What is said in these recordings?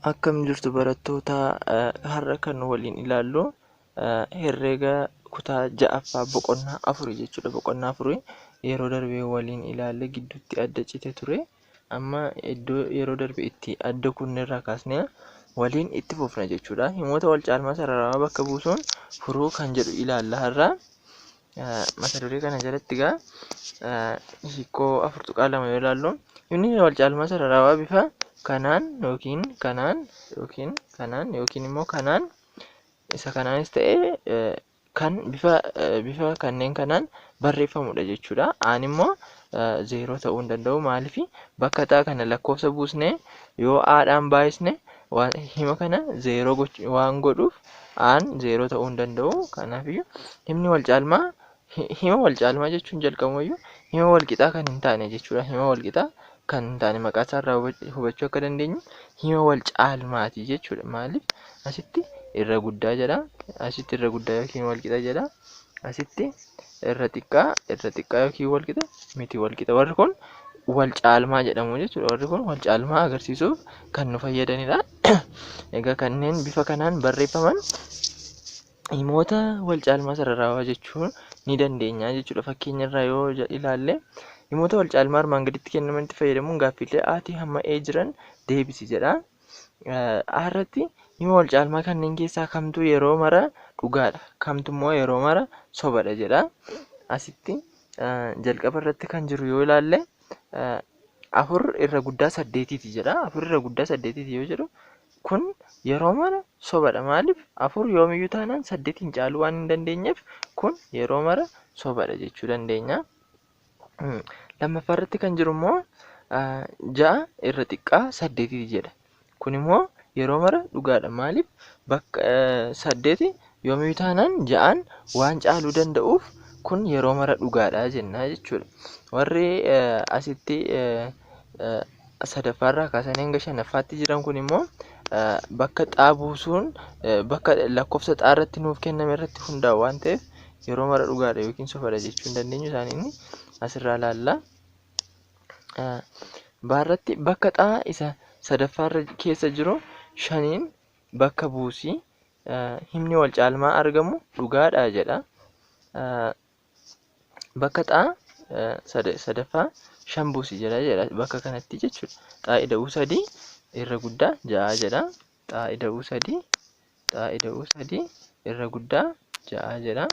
Akkam jirtu barattoota? Har'a kan waliin ilaallu herreega kutaa ja'affaa boqonnaa afurii jechuudha. Boqonnaa afurii yeroo darbe waliin ilaalle gidduutti adda cite ture. Amma iddoo yeroo darbe itti adda kunne irraa kaasnee waliin itti fufna jechuudha. Himoota wal caalmaa sararawaa bakka buusuun furuu kan jedhu ilaalla har'a. Mata duree kana jalatti egaa hiikoo 4.2 yoo ilaallu, himni wal caalmaa sararawaa bifa kanaan yookiin kanaan yookiin kanaan yookiin immoo kanaan, isa kanaanis ta'e kan bifa kanneen kanaan barreeffamudha jechuudha. Aan immoo 0 ta'uu hin danda'u. Maaliif? Bakka xaa kana lakkoofsa buusnee yoo aadhaan baay'isne hima kana 0 waan godhuuf aan 0 ta'uu hin danda'u. Kanaafiyyuu himni wal caalmaa, hima wal caalmaa jechuun jalqabumayyuu hima wal qixaa kan hin taane jechuudha. Hima wal qixaa kan hin taane maqaa isaarraa hubachuu akka dandeenyu hima wal caalmaati jechuudha. Maaliif? Asitti irra guddaa jedha, asitti irra guddaa yookiin wal qixa jedha, asitti irra xiqqaa, irra xiqqaa yookiin wal qixa miti wal qixa. Warri kun wal caalmaa jedhamu jechuudha. Warri kun wal caalmaa agarsiisuuf kan nu fayyadanidha. Egaa kanneen bifa kanaan barreeffaman himoota wal caalmaa sararawaa jechuu ni dandeenya jechuudha. Fakkeenya irraa yoo ilaalle, himoota wal caalmaa armaan gaditti kennamanitti fayyadamuun gaaffiilee A'tii hamma E jiran deebisi jedha. A irratti hima wal caalmaa kanneen keessaa kamtu yeroo mara dhugaadha, kamtu immoo yeroo mara sobadha jedha. Asitti jalqaba irratti kan jiru yoo ilaalle, 4 irra guddaa saddeetiiti jedha. 4 irra guddaa saddeetiiti yoo jedhu, kun yeroo mara sobadha. Maaliif? 4 yoomiyyuu taanaan saddeetiin caaluu waan hin dandeenyeef kun yeroo mara sobadha jechuu dandeenya. Lammaffaa irratti kan jiru immoo 6 irra xiqqaa saddeetiiti jedha. Kun immoo yeroo mara dhugaadha. Maaliif? Bakka saddeeti yoomiyyuu taanaan ja'aan waan caaluu danda'uuf kun yeroo mara dhugaadha jenna jechuudha. Warri asitti sadaffaarraa kaasanii hanga shanaffaatti jiran kun immoo bakka xaa buusuun bakka lakkoofsa xaa irratti nuuf kenname irratti hundaa'u waan ta'eef yeroo mara dhugaadha yookiin sobadha jechuu hin dandeenyu. Isaaniin asirraa ilaalla. Baarratti bakka xaa isa sadaffaarra keessa jiru shaniin bakka buusii himni wal caalmaa argamu dhugaadha jedha. Bakka xaa sadaffaa shan buusi jedha bakka kanatti jechuudha. Xaa ida'uu sadii irra guddaa ja'a jedha. Xaa ida'uu sadii, xaa ida'uu sadii irra guddaa ja'a jedha.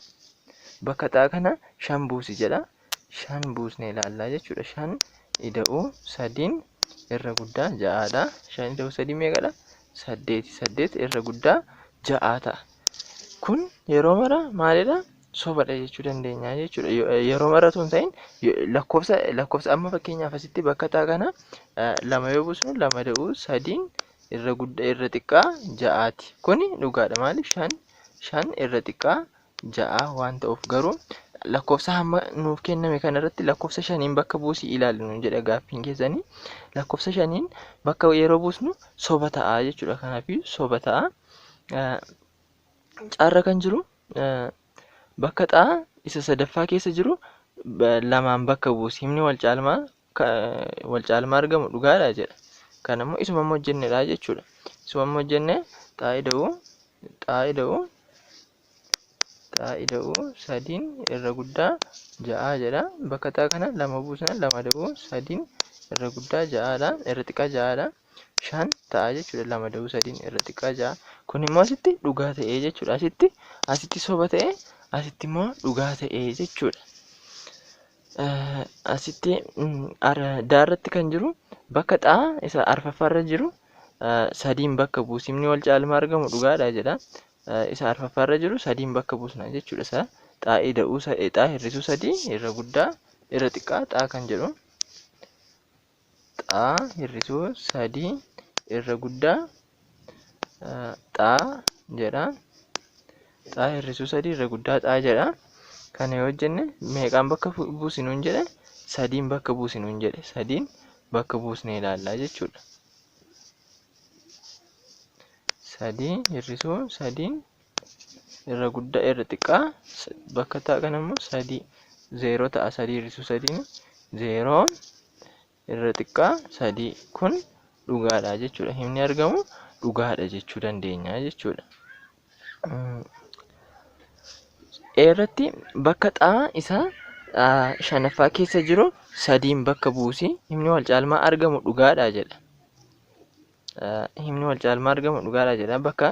Bakka xaa kana shan buusi jedha. Shan buusnee ilaallaa jechuudha. Shan ida'uu sadiin irra guddaa ja'aadha. Shan ida'uu sadii meeqadha? Saddeeti. Saddeet irra guddaa ja'aa ta'a. Kun yeroo mara maalidha? Sobadha jechuu dandeenya jechuudha. Yeroo mara osoo hin ta'in lakkoofsa amma fakkeenyaaf asitti bakka xaa kana lama yoo buusnu, lama ida'uu sadiin irra guddaa irra xiqqaa ja'aati. Kuni dhugaadha. Maaliif? Shan irra xiqqaa ja'a waan ta'uuf. Garuu lakkoofsa hamma nuuf kenname kanarratti lakkoofsa shaniin bakka buusii ilaalu nuun jedha gaaffiin keessanii. Lakkoofsa shaniin bakka yeroo buusnu soba ta'a jechuudha. Kanaafiyyuu soba ta'a. Caarra kan jiru bakka xaa isa sadaffaa keessa jiru lamaan bakka buusi. Himni wal caalmaa argamu dhugaadha jedha. Kan immoo isuma amma hojjennedha jechuudha. Isuma amma hojjenne xaa ida'uu, xaa ida'uu, xaa ida'uu sadiin irra guddaa ja'a jedha. Bakka xaa kana lama buusna, lama ida'uu sadiin irra guddaa ja'aadha. Irra xiqqaa ja'aadha. Shan ta'a jechuudha. Lama ida'uu sadiin irra xiqqaa ja'a. Kun immoo asitti dhugaa ta'ee jechuudha. Asitti soba ta'ee, asitti immoo dhugaa ta'ee jechuudha. Asitti daarratti kan jiru bakka xaa isa arfaffaarra jiru sadiin bakka buusi. Himni wal caalmaa argamu dhugaadha jedha. Isa arfaffaarra jiru sadiin bakka buusna jechuudha. Isa xaa ida'uu, xaa hir'isuu sadii irra guddaa irra xiqqaa xaa kan jedhu. Xaa hir'isuu sadii irra guddaa xaa jedha. Xaa hir'isuu sadii irra guddaa xaa jedha. Kana yoo hojjenne meeqaan bakka buusi nuun jedhe? Sadiin bakka buusi nuun jedhe. Sadiin bakka buusnee ilaallaa jechuudha. Sadii hir'isuu sadiin irra guddaa irra xiqqaa bakka ta'a kana immoo sadii 0 ta'a. Sadii hir'isuu sadiin 0 irra xiqqaa sadii, kun dhugaadha jechuudha. Himni argamu dhugaadha jechuu dandeenya jechuudha. Irratti bakka xaa isa shanaffaa keessa jiru sadiin bakka buusi himni wal caalmaa argamu dhugaadha jedha. Himni wal caalmaa argamu dhugaadha jedha. Bakka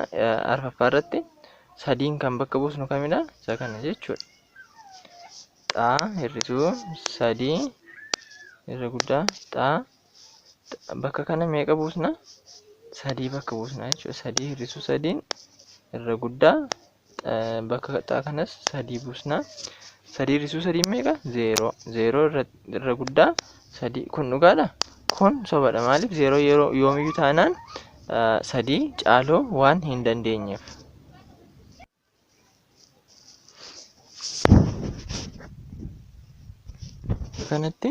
arfaffaa irratti sadiin kan bakka buusnu kamidha? Isa kana jechuudha. Xaa hir'isuu sadii irra guddaa xaa bakka kana meeqa buusna? Sadii bakka buusna jechuudha. Sadii hir'isuu sadiin irra guddaa bakka xaa kanas sadii buusna. Sadii hir'isuu sadiin meeqa? Zeeroo. Zeeroo irra guddaa sadii. Kun dhugaadha? Kun sobadha. Maaliif? Zeeroo yeroo yoomiyyuu taanaan sadii caaluu waan hin dandeenyeef. Kanatti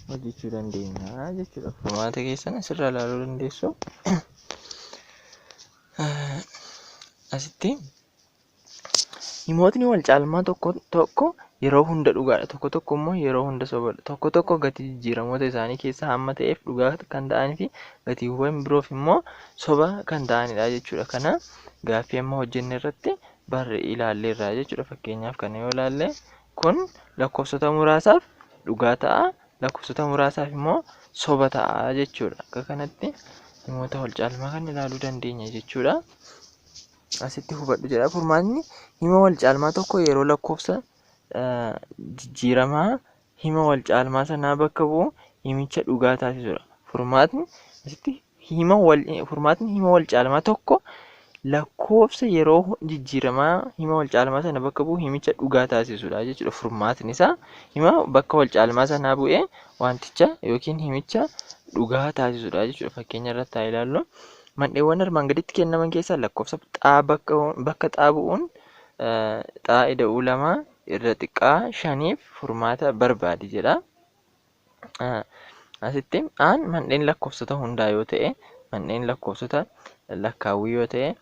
hojjechuu dandeenya jechuudha. Furmaata keessan asirraa ilaaluu dandeessu. Asitti himootni wal caalmaa tokko tokko yeroo hunda dhugaadha. Tokko tokko immoo yeroo hunda sobadha. Tokko tokko gatii jijjiiramoota isaanii keessaa hamma ta'eef dhugaa kan ta'anii fi gatiiwwan biroof immoo soba kan ta'anidha jechuudha. Kana gaaffii amma hojjenne irratti barre ilaalleerra jechuudha. Fakkeenyaaf kana yoo ilaalle kun lakkoofsota muraasaaf dhugaa ta'a, lakkoofsota muraasaaf immoo soba ta'a jechuudha. Akka kanatti himoota wal caalmaa kan ilaaluu dandeenya jechuudha. Asitti hubadhu jedha. Furmaatni hima wal caalmaa tokko yeroo lakkoofsa jijjiiramaa hima wal caalmaa sanaa bakka bu'u himicha dhugaa taasisudha. Furmaatni asitti hima wal furmaatni hima wal caalmaa tokko lakkoofsa yeroo jijjiiramaa hima wal caalmaa sana bakka bu'u himicha dhugaa taasisudha jechuudha. Furmaatni isaa hima bakka wal caalmaa sanaa bu'ee wanticha yookiin himicha dhugaa taasisudha jechuudha. Fakkeenya irratti haa ilaallu. Mandheewwan armaan gaditti kennaman keessaa lakkoofsa xaa bakka xaa bu'uun xaa ida'uu lama irra xiqqaa shaniif furmaata barbaadi jedha. Asitti aan mandheen lakkoofsota hundaa yoo ta'e, mandheen lakkoofsota lakkaawwii yoo ta'e,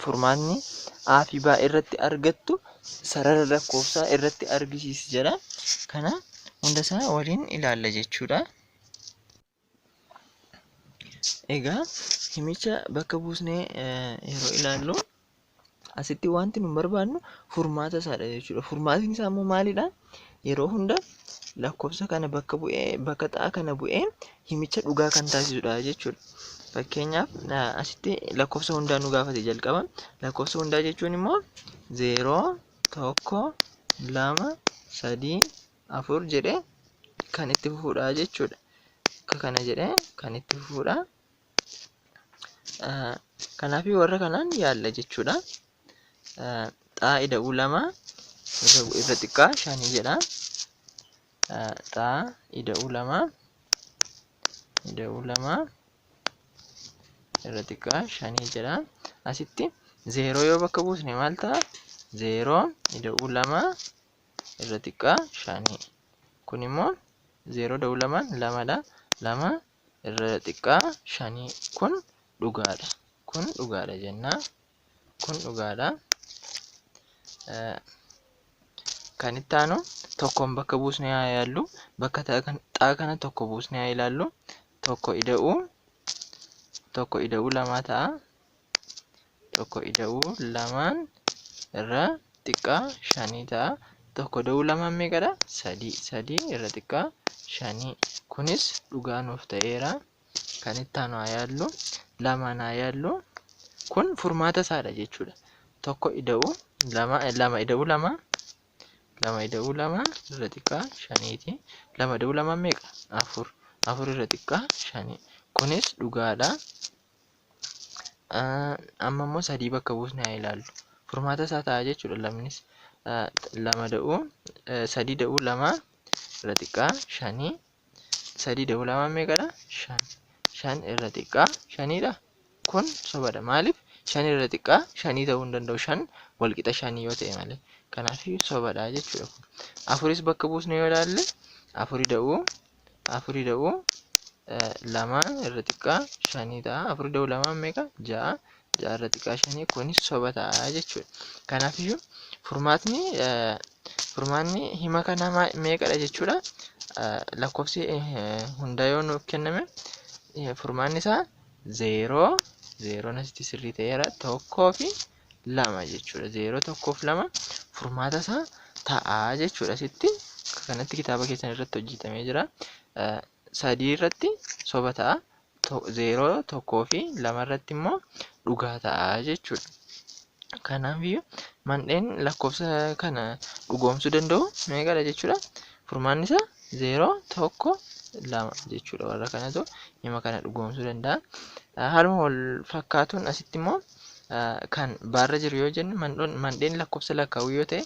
furmaatni A fi B irratti argattu sarara lakkoofsaa irratti argisiisi jedha. Kana hundasaa waliin ilaalla jechuudha. Egaa himicha bakka buusnee yeroo ilaallu asitti wanti nu barbaadnu furmaata isaadha jechuudha. Furmaatni isaa immoo maalidha? Yeroo hunda lakkoofsa kana bakka bu'ee bakka xaa kana bu'ee himicha dhugaa kan taasisudha jechuudha. Fakkeenyaaf asitti lakkoofsa hundaa nu gaafate jalqaba. Lakkoofsa hundaa jechuun immoo 0, 1, 2, 3, 4 jedhee kan itti fufuudha jechuudha. Akka kana jedhee kan itti fufuudha. Kanaaf warra kanaan yaalla jechuudha. Xaa ida'uu lama irra xiqqaa shanii jedha. Xaa ida'uu lama ida'uu lama irra xiqqaa shanii jedha. Asitti zeeroo yoo bakka buusne maal ta'a? Zeeroo ida'uu lama irra xiqqaa shanii. Kun immoo zeeroo ida'uu lamaan lamadha. Lama irra xiqqaa shanii. Kun dhugaadha. Kun dhugaadha jenna. Kun dhugaadha. Kan itti aanu tokkoon bakka buusnee haa yaallu. Bakka xaa kana tokko buusnee haa ilaallu. Tokko ida'uu tokko ida'uu lamaa ta'a. Tokko ida'uu lamaan irra xiqqaa shanii ta'a. Tokko ida'uu lamaan meeqadha? Sadii. Sadii irra xiqqaa shanii. Kunis dhugaa nuuf ta'eera. Kan itti aanu haa yaallu. Lamaan haa yaallu. Kun furmaata isaadha jechuudha. Tokko ida'uu lama lama ida'uu lama lama ida'uu lama irra xiqqaa shaniiti. Lama ida'uu lamaan meeqa? Afur. Afur irra xiqqaa shanii. Kunis dhugaadha. Amma immoo sadii bakka buusnee haa ilaallu. Furmaata isaa ta'a jechuudha lamnis. Lama ida'uu sadii ida'uu lama irra xiqqaa shanii. Sadii ida'uu lamaan meeqadha? Shan. Shan irra xiqqaa shaniidha. Kun sobadha. Maaliif? Shan irra xiqqaa shanii ta'uu hin danda'u. Shan walqixa shanii yoo ta'e malee. Kanaaf sobadha jechuudha kun. Afuris bakka buusnee yoo ilaalle afur ida'uu afur ida'uu lama irra xiqqaa shanii ta'a. Afur ida'uu lamaan meeqa? Ja'a. Ja'a irra xiqqaa shanii kunis soba ta'a jechuudha. Kanaafiyyuu furmaatni furmaanni hima kanaa meeqadha jechuudha. Lakkoofsi hundaa yoo nuuf kenname furmaanni isaa zeeroo Zeeroon asitti sirrii ta'eera. 1 fi 2 jechuudha. 0, 1 fi 2 furmaata isaa ta'a jechuudha. Asitti kanatti kitaaba keessan irratti hojjetamee jira. 3 irratti soba ta'a. 0, 1 fi 2 irratti immoo dhugaa ta'a jechuudha. Kanaafiyyuu mandheen lakkoofsa kana dhugoomsuu danda'u meeqadha jechuudha. Furmaanni isaa 0, 1, 2 jechuudha. Warra kanatu hima kana dhugoomsuu danda'a. Haaluma wal fakkaatuun asitti immoo kan baarra jiru yoo jenne mandheen lakkoofsa lakkaa'uu yoo ta'e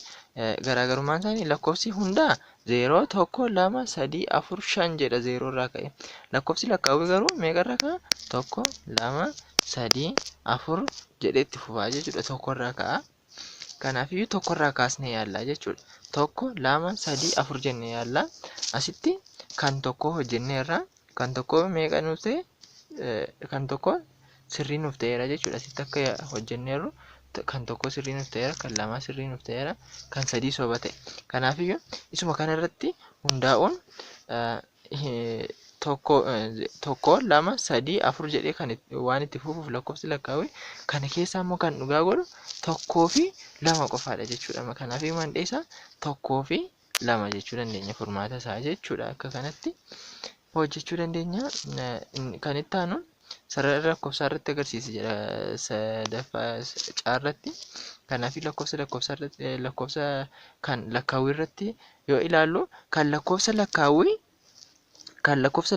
garaagarummaan isaanii lakkoofsi hundaa 0, 1, 2, 3, 4, 5 jedha 0 irraa ka'e. Lakkoofsi lakkaa'uu garuu meeqa irraa ka'a? 1, 2, 3, 4 jedhee itti fufaa jechuudha. 1 irraa ka'a. Kanaafiyyuu 1 irraa kaasnee yaallaa jechuudha. 1, 2, 3, 4 jennee yaallaa. Asitti kan tokko hojjenneerra. Kan tokko meeqa nuuf ta'e? Kan tokko sirrii nuuf ta'eera jechuudha. Asitti akka hojjenneerru kan tokko sirrii nuuf ta'eera, kan lamaa sirrii nuuf ta'eera, kan sadii soba ta'e. Kanaafiyyuu isuma kanarratti hundaa'uun 1, 2, 3, 4 jedhee kan waan itti fufuuf lakkoofsi lakkaa'u kana keessaa immoo kan dhugaa godhu 1 fi 2 qofaadha jechuudha. Kanaafiyyuu mandhee isaa 1 fi 2 jechuu dandeenya furmaata isaa jechuudha. Akka kanatti hojjechuu dandeenya. Kan itti aanu sarara lakkoofsaa irratti agarsiisa jedha sadaffaa caarratti. Kanaafii lakkoofsa lakkoofsaa irratti lakkoofsa kan lakkaawwii irratti yoo ilaallu kan lakkoofsa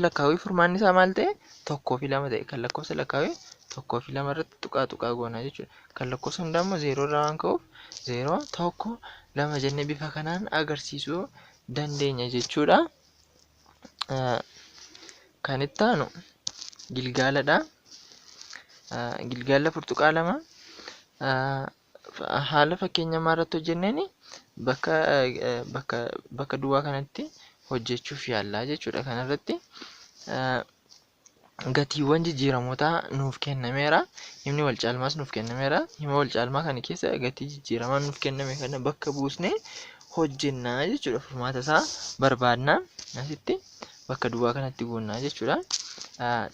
lakkaawwii furmaanni isaa maal ta'e? 1 fi 2 ta'e. Kan lakkoofsa lakkaawwii 1 fi 2 irratti tuqaa tuqaa goonaa jechuudha. Kan lakkoofsa hundaa immoo 0 irraa waan ka'uuf 0, 1, 2 jennee bifa kanaan agarsiisuu dandeenya jechuudha. Kan itti aanu gilgaaladha. Gilgaala 4.2 haala fakkeenya ammaa irratti hojjenneen bakka duwwaa kanatti hojjechuuf yaallaa jechuudha. Kanarratti gatiiwwan jijjiiramootaa nuuf kennameera. Himni wal caalmaas nuuf kennameera. Hima wal caalmaa kana keessa gatii jijjiiramaa nuuf kenname kana bakka buusnee hojjennaa jechuudha. Furmaata isaa barbaadna. Asitti bakka duwwaa kanatti guunnaa jechuudha.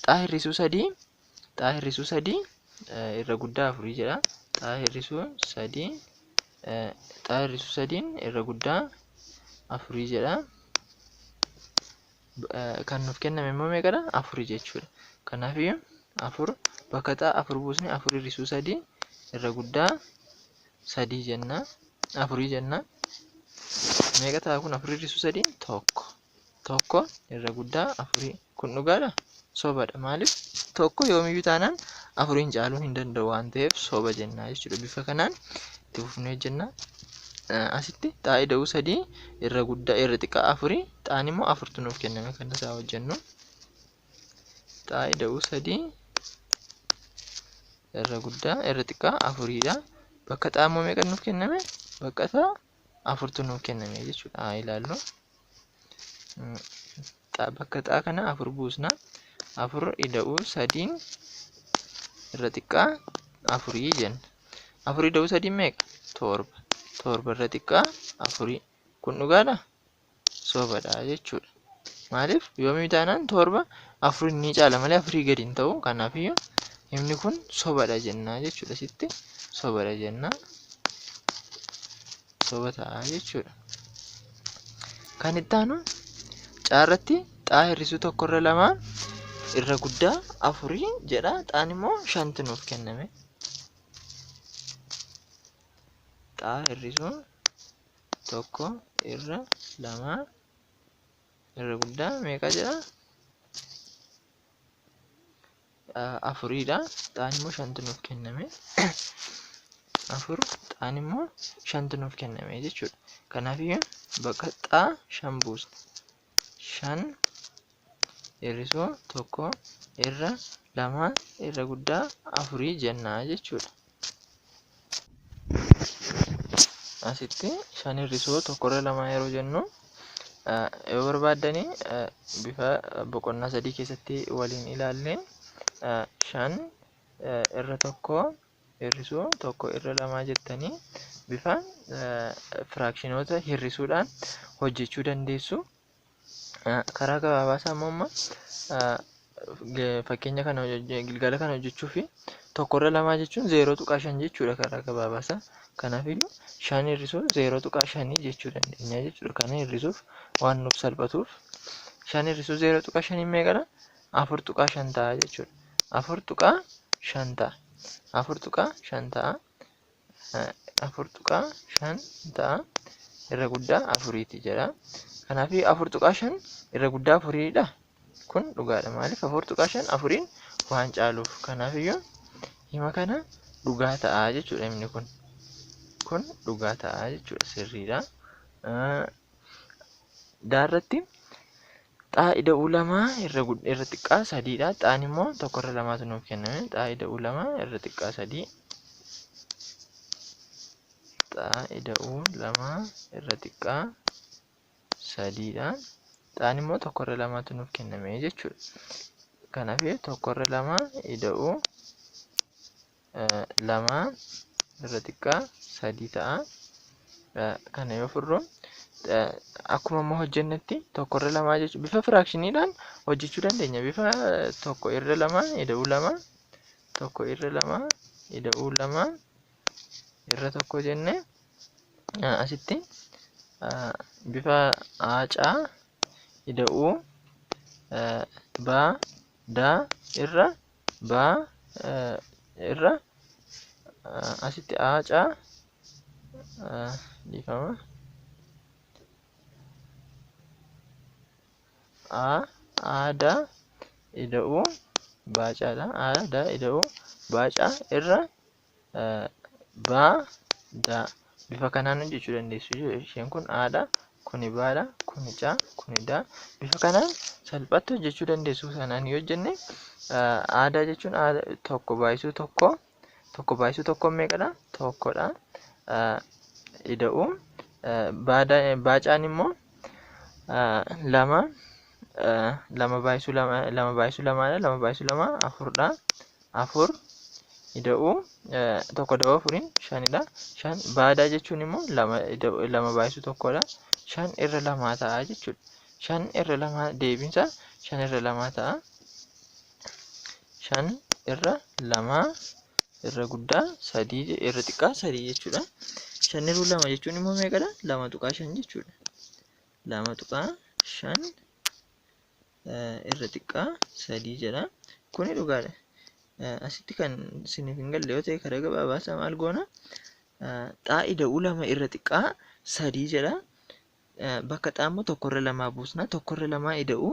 Xaa hir'isuu 3, xaa hir'isuu 3 irra guddaa 4 jedha. Xaa hir'isuu 3, xaa hir'isuu 3 irra guddaa 4 jedha. Kan nuuf kenname immoo meeqadha? 4 jechuudha. Kanaafiyyuu 4 bakka xaa 4 buusnee 4 hir'isuu 3 irra guddaa 3 jenna. 4 jenna. Meeqa ta'a kun 4 hir'isuu 3? 1. 1 irra guddaa 4. Kun dhugaadha? Sobadha. Maaliif? 1 yoomiyyuu taanaan 4 caaluu hin danda'u waan ta'eef soba jenna jechuudha. Bifa kanaan itti fufnee hojjenna. Asitti xaa ida'uu 3 irra guddaa irra xiqqaa 4 xaan immoo 4tu nuuf kenname kan isaa hojjennu. Xaa ida'uu 3 irra guddaa irra xiqqaa 4dha. Bakka xaa immoo meeqa nuuf kenname? Bakka xaa 4tu nuuf kenname jechuudha. Haa ilaallu. Bakka xaa kana 4 buusna. 4 ida'uu 3 irra xiqqaa 4 jenna. 4 ida'uu 3 meeqa? 7. 7 irra xiqqaa 4. Kun dhugaadha? Sobadha jechuudha. Maaliif? Yoomii taanaan 7 4 ni caala malee 4 gadi hin ta'u. Kanaafiyyuu himni kun sobadha jenna jechuudha. Asitti sobadha jenna. Soba ta'a jechuudha. Kan itti aanu caarratti xaa hir'isuu 1 irra 2 irra guddaa 4 jedha. Xaan immoo 5tu nuuf kenname. Xaa hir'isuu 1 irra 2 irra guddaa meeqa jedha? 4dha. Xaan immoo 5tu nuuf kenname. 4 xaan immoo 5tu nuuf kenname jechuudha. Kanaafiyyuu bakka xaa 5 buusna. 5 hir'isuu 1 irra 2 irra guddaa 4 jenna jechuudha. Asitti 5 hir'isuu 1 irra 2 yeroo jennu yoo barbaaddanii bifa boqonnaa 3 keessatti waliin ilaalleen 5 irra 1 hir'isuu 1 irra 2 jettanii bifa firaakshinoota hir'isuudhaan hojjechuu dandeessu. Karaa gabaabaa isaa immoo amma fakkeenya kana gilgaala kana hojjechuuf Tokkorra lamaa jechuun 0.5 jechuudha karaa gabaabaasaa. Kanaafiyyuu 5 hir'isuu 0.5 jechuu dandeenya jechuudha. Kana hir'isuuf waan nuuf salphatuuf 5 hir'isuu 0.5 meeqadha? 4.5 ta'a jechuudha. 4.5 ta'a. 4.5 ta'a. 4.5 ta'a. Irra guddaa afuriiti jedha. Kanaafii 4.5 irra guddaa afuriidha. Kun dhugaadha. Maaliif 4.5 afuriin waan caaluuf. Kanaafiyyuu hima kana dhugaa ta'a jechuudha himni kun. Kun dhugaa ta'a jechuudha sirriidha. Daarratti xaa ida'uu 2 irra xiqqaa 3dha. Xaan immoo tokkorra lamaatu nuuf kenname. Xaa ida'uu 2 irra xiqqaa 3. Xaa ida'uu 2 irra xiqqaa 3dha. Xaan immoo tokkorra lamaatu nuuf kenname jechuudha. Kanaaf tokkorra 2 ida'uu 2 irra xiqqaa 3 ta'a. Kana yoo furru akkuma amma hojjennetti tokkorra lamaa jechuun bifa firaakshiniidhaan hojjechuu dandeenya. Bifa tokko irra 2 ida'uu 2 tokko irra 2 ida'uu 2 irra tokko jenne asitti bifa A C ida'uu B D irra B irra asitti A C dhiifama A A D ida'uu B C dha. A D ida'uu B C irra B D bifa kanaan hojjechuu dandeessu. Isheen kun A dha, kuni B dha, kuni C, kuni D. Bifa kanaan salphaatti hojjechuu dandeessu. Kanaan yoo hojjenne A D jechuun A tokko baay'isuu tokko, tokko baay'isuu tokko meeqadha? Tokkodha. Ida'uu baacaan immoo lama, lama baay'isuu lama, lama baay'isuu lamaadha. Lama baay'isuu lama afurdha. Afur ida'uu tokko ida'uu afuriin shanidha. Shan baadaa jechuun immoo lama ida'uu lama baay'isuu tokkodha. Shan irra lamaa ta'a jechuudha. Shan irra lamaa deebiinsa shan irra lamaa ta'a. Shan irra lamaa irra guddaa sadii irra xiqqaa sadii jechuudha. Shan irra lama jechuun immoo meeqadha? 2.5 jechuudha. 2.5 irra xiqqaa sadii jedha. Kuni dhugaadha. Asitti kan isiniif hin galle yoo ta'e karaa gabaabaa maal goona? Xaa ida'uu 2 irra xiqqaa sadii jedha. Bakka xaa immoo tokkorra lamaa buusna. Tokkorra lamaa ida'uu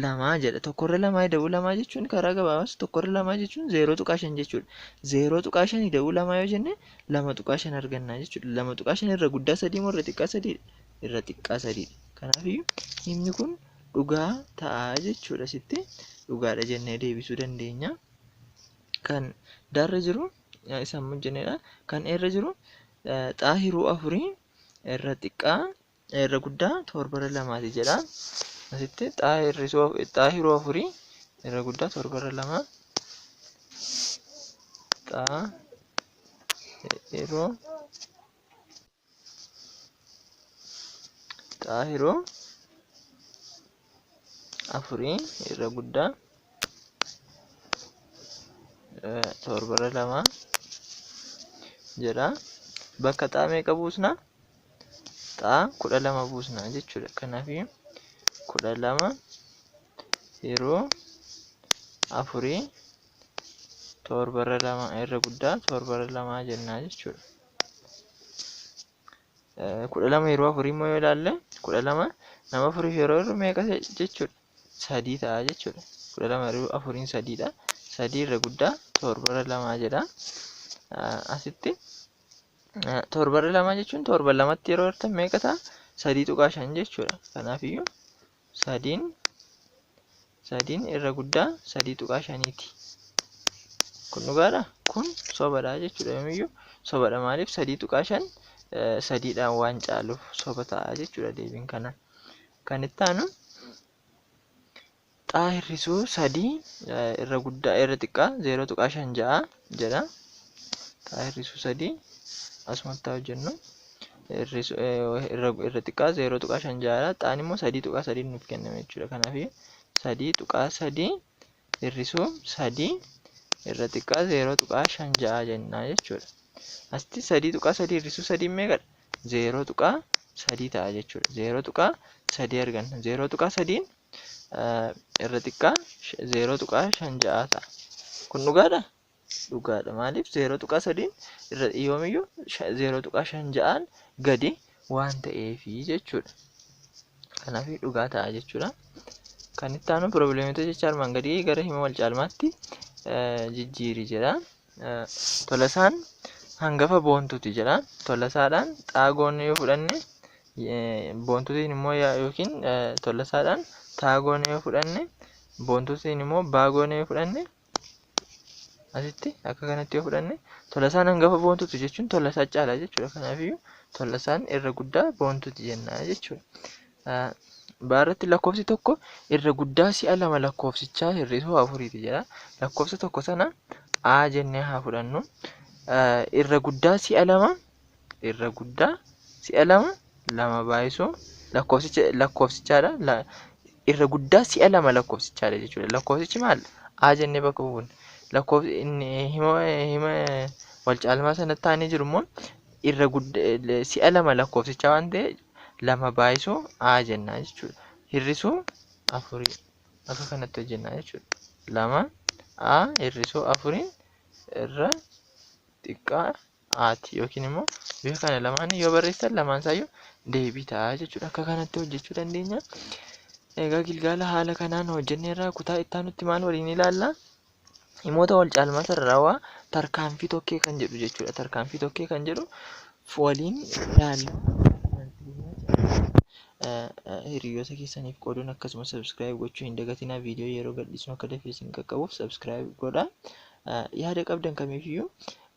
lamaa jedha. Tokkorra lamaa ida'uu lamaa jechuun karaa gabaabaas tokkorra lamaa jechuun 0.5 jechuudha. 0.5 ida'uu lamaa yoo jenne 2.5 arganna jechuudha. 2.5 irra guddaa sadii moo irra xiqqaa sadiidha? Irra xiqqaa sadiidha. Kanaafiyyuu himni kun dhugaa ta'a jechuudha. Asitti dhugaadha jennee deebisuu dandeenya. Kan daarra jiru isa amma hojjennedha. Kan irra jiru xaa hiruu afurii irra xiqqaa irra guddaa torbarra lamaati jedha. Asitti xaa hiruu afurii irra guddaa torbarra lama xaa hiruu xaa hiruu afurii irra guddaa torbarra lama jedha. Bakka xaa meeqa buusna? Xaa 12 buusna jechuudha. Kanaaf 12 yeroo afurii torbarra lama irra guddaa torbarra lamaa jennaa jechuudha. 12 yeroo afurii immoo yoo ilaalle 12 nama afuriif yeroo irru meeqa jechuudha? 3 ta'a jechuudha. 12 yeroo afuriin sadiidha. 3 irra guddaa torbarra lamaa jedha. Asitti torbarra lamaa jechuun torba lamatti yeroo hirtan meeqa ta'a? 3.5 jechuudha. Kanaafiyyuu sadiin irra guddaa 3.5ti. Kun dhugaadha? Kun sobadha jechuudha. Yoomiyyuu sobadha. Maaliif 3.5 sadiidhaan waan caaluuf soba ta'a jechuudha deebiin kana. Kan itti aanu xaa hir'isuu 3 irra guddaa irra xiqqaa 0.56 jedha. Xaa hir'isuu 3 asumatti haa hojjennu. Irra xiqqaa 0.56dha. Xaan immoo 3.3 nuuf kenname jechuudha. Kanaaf 3.3 hir'isuu 3 Irra xiqqaa 0.56 jennaa jechuudha. Asitti 3.3 hir'isuu 3 meeqadha? 0.3 ta'a jechuudha. 0.3 arganna. 0.3 irra xiqqaa 0.56 ta'a. Kun dhugaadhaa? Dhugaadha. Maaliif 0.3 irra yoomiyyuu 0.56 gadi waan ta'eefi jechuudha. Kanaaf dhugaa ta'a jechuudha. Kan itti aanu piroobileemota jecha armaan gadii gara hima wal caalmaatti jijjiiri jedha. Tolasaan hangafa Boontuuti jedha. Tolasaadhaan xaagoon yoo fudhanne, Boontuutiin immoo yookiin Tolasaadhaan taagoon yoo fudhanne, Boontuutiin immoo baagoon yoo fudhanne, asitti akka kanatti yoo fudhanne, Tolasaan hangafa Boontuuti jechuun Tolasaa caala jechuudha. Kanaafiyyuu Tolasaan irra guddaa Boontuuti jenna jechuudha. Baarratti lakkoofsi tokko irra guddaa si'a lama lakkoofsichaa hir'isuu afuriiti jedha. Lakkoofsa tokko sana A jennee haa fudhannu. Irra guddaa si'a lama, irra guddaa si'a lama, lama baay'isuu lakkoofsicha lakkoofsichaadha. Irra guddaa si'a lama lakkoofsichaadha jechuudha. Lakkoofsichi maal? A jennee bakka buufna. Lakkoofsi inni hima wal caalmaa sanatti taanee jiru immoo irra guddaa si'a lama lakkoofsichaa waan ta'eef lama baay'isuu A jennaa jechuudha. Hir'isuu afurii akka kanatti hojjennaa jechuudha. Lama A hir'isuu afuriin irra xiqqaa Ati yookiin immoo bifa kana lamaan yoo barreessan lamaan isaayyuu deebii ta'a jechuudha. Akka kanatti hojjechuu dandeenya. Egaa gilgaala haala kanaan hojjenneerraa kutaa itti aanutti maal waliin ilaalla? Himoota wal caalmaa sararawaa tarkaanfii tokkee kan jedhu jechuudha. Tarkaanfii tokkee kan jedhu waliin ilaalla. Hiriyoota keessaniif qooduun akkasumas subscribe gochuu hin dagatinaa. Viidiyoo yeroo gadhiisnu akka dafee isin qaqqabuuf subscribe godhaa. Yaada qabdan kamiifiyyuu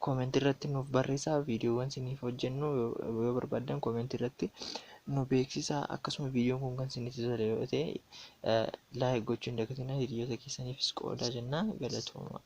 koomentii irratti nuuf barreessaa. Viidiyoowwan isiniif hojjennu yoo barbaaddan koomentii irratti nu beeksisaa. Akkasuma viidiyoon kun kan isinitti tole yoo ta'e like gochuu hin dagatinaa. Hiriyoota keessaniifis qoodaa jennaa. Galatooma.